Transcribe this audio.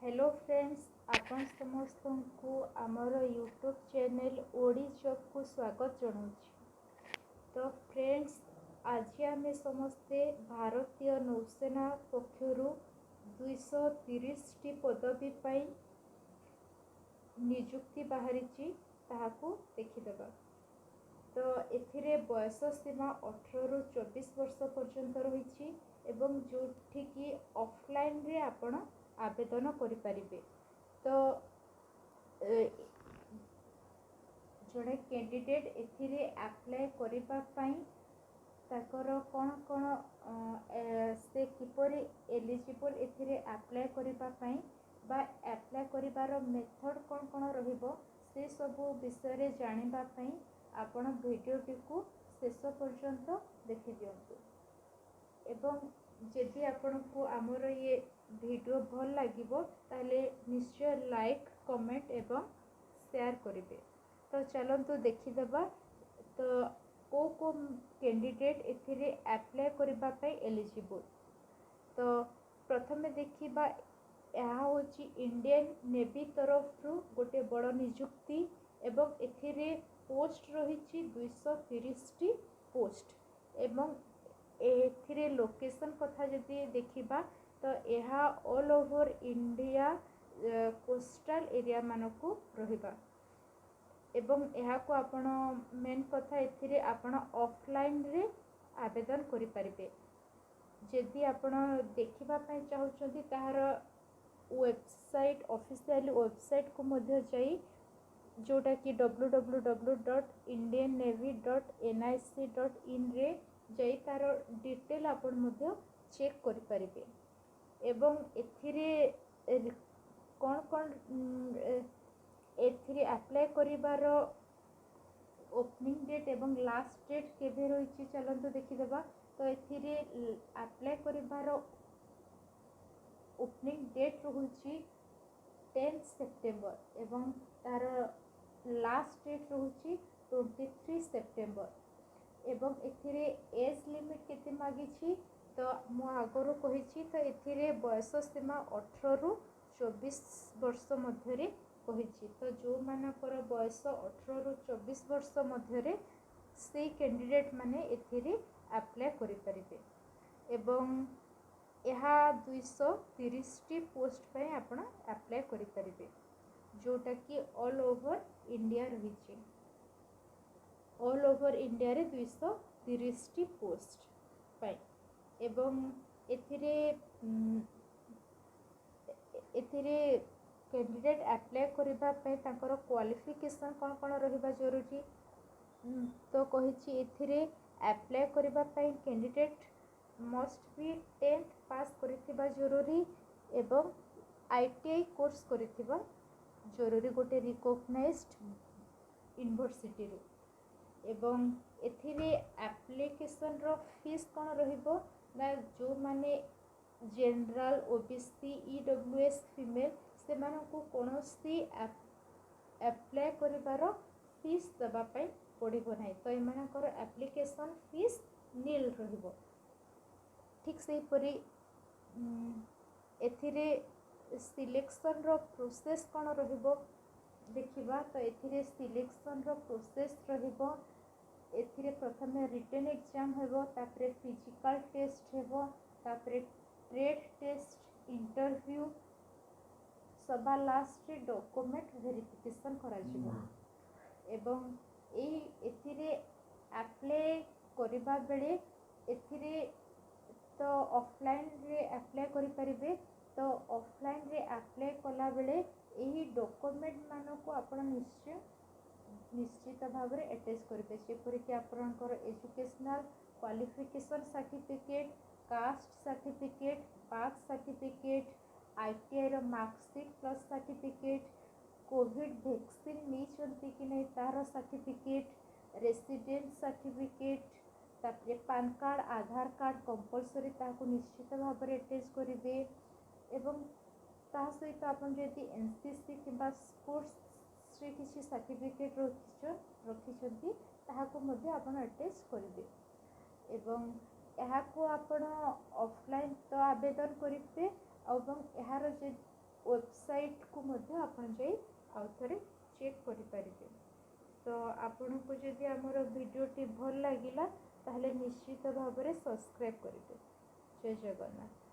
Hello friends, ଆପଣ ସମସ୍ତଙ୍କୁ ଆମର ୟୁଟ୍ୟୁବ୍ ଚ୍ୟାନେଲ୍ ଓଡ଼ି ଜବ୍କୁ ସ୍ୱାଗତ ଜଣାଉଛି। ତ ଫ୍ରେଣ୍ଡସ୍, ଆଜି ଆମେ ସମସ୍ତେ ଭାରତୀୟ ନୌସେନା ପକ୍ଷରୁ 230ଟି ପଦବୀ ପାଇଁ ନିଯୁକ୍ତି ବାହାରିଛି, ତାହାକୁ ଦେଖିଦେବା। ତ ଏଥିରେ ବୟସ ସୀମା 18ରୁ 24 ବର୍ଷ ପର୍ଯ୍ୟନ୍ତ ରହିଛି ଏବଂ ଯେଉଁଠିକି ଅଫଲାଇନ୍ରେ ଆପଣ ଆବେଦନ କରିପାରିବେ। ତ ଜଣେ କ୍ୟାଣ୍ଡିଡେଟ୍ ଏଥିରେ ଆପ୍ଲାଏ କରିବା ପାଇଁ ତାଙ୍କର କ'ଣ କ'ଣ, ସେ କିପରି ଏଲିଜିବଲ୍ ଏଥିରେ ଆପ୍ଲାଏ କରିବା ପାଇଁ ବା ଆପ୍ଲାଏ କରିବାର ମେଥଡ଼ କ'ଣ କ'ଣ ରହିବ, ସେସବୁ ବିଷୟରେ ଜାଣିବା ପାଇଁ ଆପଣ ଭିଡ଼ିଓଟିକୁ ଶେଷ ପର୍ଯ୍ୟନ୍ତ ଦେଖିଦିଅନ୍ତୁ। ଏବଂ ଯଦି ଆପଣଙ୍କୁ ଆମର ଇଏ ଭିଡ଼ିଓ ଭଲ ଲାଗିବ, ତାହେଲେ ନିଶ୍ଚୟ ଲାଇକ୍, କମେଣ୍ଟ ଏବଂ ସେୟାର କରିବେ। ତ ଚାଲନ୍ତୁ ଦେଖିଦେବା, ତ କେଉଁ କେଉଁ କ୍ୟାଣ୍ଡିଡେଟ୍ ଏଥିରେ ଆପ୍ଲାଏ କରିବା ପାଇଁ ଏଲିଜିବୁଲ୍। ତ ପ୍ରଥମେ ଦେଖିବା, ଏହା ହେଉଛି ଇଣ୍ଡିଆନ୍ ନେଭି ତରଫରୁ ଗୋଟେ ବଡ଼ ନିଯୁକ୍ତି ଏବଂ ଏଥିରେ ପୋଷ୍ଟ ରହିଛି 230ଟି ପୋଷ୍ଟ। ଏବଂ ଏଥିରେ ଲୋକେସନ୍ କଥା ଯଦି ଦେଖିବା, ତ ଏହା ଅଲ୍ ଓଭର୍ ଇଣ୍ଡିଆ କୋଷ୍ଟାଲ ଏରିଆମାନଙ୍କୁ ରହିବା। ଏବଂ ଏହାକୁ ଆପଣ, ମେନ୍ କଥା, ଏଥିରେ ଆପଣ ଅଫଲାଇନ୍ରେ ଆବେଦନ କରିପାରିବେ। ଯଦି ଆପଣ ଦେଖିବା ପାଇଁ ଚାହୁଁଛନ୍ତି, ତାହାର ୱେବସାଇଟ୍, ଅଫିସିଆଲି ୱେବସାଇଟ୍କୁ ମଧ୍ୟ ଯାଇ, ଯେଉଁଟାକି www.indiannavy.nic.inରେ ଯାଇ ତା'ର ଡିଟେଲ୍ ଆପଣ ମଧ୍ୟ ଚେକ୍ କରିପାରିବେ। ଏବଂ ଏଥିରେ କ'ଣ କ'ଣ, ଏଥିରେ ଆପ୍ଲାଏ କରିବାର ଓପନିଂ ଡେଟ୍ ଏବଂ ଲାଷ୍ଟ ଡେଟ୍ କେବେ ରହିଛି, ଚାଲନ୍ତୁ ଦେଖିଦେବା। ତ ଏଥିରେ ଆପ୍ଲାଏ କରିବାର ଓପନିଂ ଡେଟ୍ ରହୁଛି 10 ସେପ୍ଟେମ୍ବର ଏବଂ ତା'ର ଲାଷ୍ଟ ଡେଟ୍ ରହୁଛି 23 ସେପ୍ଟେମ୍ବର। ଏବଂ ଏଥିରେ ଏଜ୍ ଲିମିଟ୍ କେତେ ମାଗିଛି? ତ ମୁଁ ଆଗରୁ କହିଛି, ତ ଏଥିରେ ବୟସ ସୀମା 18ରୁ 24 ବର୍ଷ ମଧ୍ୟରେ କହିଛି। ତ ଯେଉଁମାନଙ୍କର ବୟସ 18ରୁ 24 ବର୍ଷ ମଧ୍ୟରେ, ସେଇ କ୍ୟାଣ୍ଡିଡେଟ୍ ମାନେ ଏଥିରେ ଆପ୍ଲାଏ କରିପାରିବେ। ଏବଂ ଏହା 230ଟି ପୋଷ୍ଟ ପାଇଁ ଆପଣ ଆପ୍ଲାଏ କରିପାରିବେ, ଯେଉଁଟାକି ଅଲ୍ ଓଭର୍ ଇଣ୍ଡିଆ ରହିଛି। ଅଲ୍ ଓଭର୍ ଇଣ୍ଡିଆରେ 230ଟି ପୋଷ୍ଟ ପାଇଁ। ଏବଂ ଏଥିରେ ଏଥିରେ କ୍ୟାଣ୍ଡିଡେଟ୍ ଆପ୍ଲାଏ କରିବା ପାଇଁ ତାଙ୍କର କ୍ୱାଲିଫିକେସନ୍ କ'ଣ କ'ଣ ରହିବା ଜରୁରୀ? ତ କହିଛି, ଏଥିରେ ଆପ୍ଲାଏ କରିବା ପାଇଁ କ୍ୟାଣ୍ଡିଡେଟ୍ ମଷ୍ଟ ବି 10th pass କରିଥିବା ଜରୁରୀ ଏବଂ ITI course କରିଥିବା ଜରୁରୀ ଗୋଟେ ରିକଗ୍ନାଇଜ୍ଡ ୟୁନିଭର୍ସିଟିରୁ। ଏବଂ ଏଥିରେ ଆପ୍ଲିକେସନ୍ର ଫିସ୍ କ'ଣ ରହିବ ନା, ଯେଉଁମାନେ ଜେନେରାଲ, OBC, EWS, female, ସେମାନଙ୍କୁ କୌଣସି ଆପ୍ଲାଏ କରିବାର ଫିସ୍ ଦେବା ପାଇଁ ପଡ଼ିବ ନାହିଁ। ତ ଏମାନଙ୍କର ଆପ୍ଲିକେସନ୍ ଫିସ୍ ନିଲ୍ ରହିବ। ଠିକ୍ ସେହିପରି ଏଥିରେ ସିଲେକ୍ସନ୍ର ପ୍ରୋସେସ୍ କ'ଣ ରହିବ ଦେଖିବା। ତ ଏଥିରେ ସିଲେକ୍ସନ୍ର ପ୍ରୋସେସ୍ ରହିବ, ଏଥିରେ ପ୍ରଥମେ ରିଟେନ୍ ଏକ୍ଜାମ୍ ହେବ, ତାପରେ ଫିଜିକାଲ୍ ଟେଷ୍ଟ ହେବ, ତାପରେ ଟ୍ରେଡ୍ ଟେଷ୍ଟ, ଇଣ୍ଟରଭ୍ୟୁ, ସବା ଲାଷ୍ଟରେ ଡକୁମେଣ୍ଟ ଭେରିଫିକେସନ୍ କରାଯିବ। ଏବଂ ଏଥିରେ ଆପ୍ଲାଏ କରିବା ବେଳେ ଏଥିରେ ତ ଅଫଲାଇନ୍ରେ ଆପ୍ଲାଏ କରିପାରିବେ। ତ ଅଫଲାଇନ୍ରେ ଆପ୍ଲାଏ କଲାବେଳେ ଏହି ଡକୁମେଣ୍ଟମାନଙ୍କୁ ଆପଣ ନିଶ୍ଚିତ ଭାବରେ ଆଟାଚ୍ କରିବେ, ଯେପରିକି ଆପଣଙ୍କର educational qualification certificate, caste certificate, birth certificate, ଆଇଟିଆଇର marksheet plus certificate, Covid vaccine ନେଇଛନ୍ତି କି ନାହିଁ ତାହାର ସାର୍ଟିଫିକେଟ୍, ରେସିଡେଣ୍ଟ ସାର୍ଟିଫିକେଟ୍, ତାପରେ ପାନ୍ କାର୍ଡ଼, ଆଧାର କାର୍ଡ଼ କମ୍ପଲସରି, ତାହାକୁ ନିଶ୍ଚିତ ଭାବରେ ଆଟାଚ୍ କରିବେ। ଏବଂ ତା ସହିତ ଆପଣ ଯଦି NCC କିମ୍ବା ସ୍ପୋର୍ଟସରେ କିଛି ସାର୍ଟିଫିକେଟ୍ ରଖିଛନ୍ତି, ତାହାକୁ ମଧ୍ୟ ଆପଣ ଆଟାଚ୍ କରିବେ। ଏବଂ ଏହାକୁ ଆପଣ ଅଫଲାଇନ୍ ତ ଆବେଦନ କରିବେ ଏବଂ ଏହାର ଯେ ୱେବସାଇଟ୍କୁ ମଧ୍ୟ ଆପଣ ଯାଇ ଆଉ ଥରେ ଚେକ୍ କରିପାରିବେ। ତ ଆପଣଙ୍କୁ ଯଦି ଆମର ଭିଡ଼ିଓଟି ଭଲ ଲାଗିଲା, ତାହେଲେ ନିଶ୍ଚିତ ଭାବରେ ସବସ୍କ୍ରାଇବ୍ କରିବେ। ଜୟ ଜଗନ୍ନାଥ।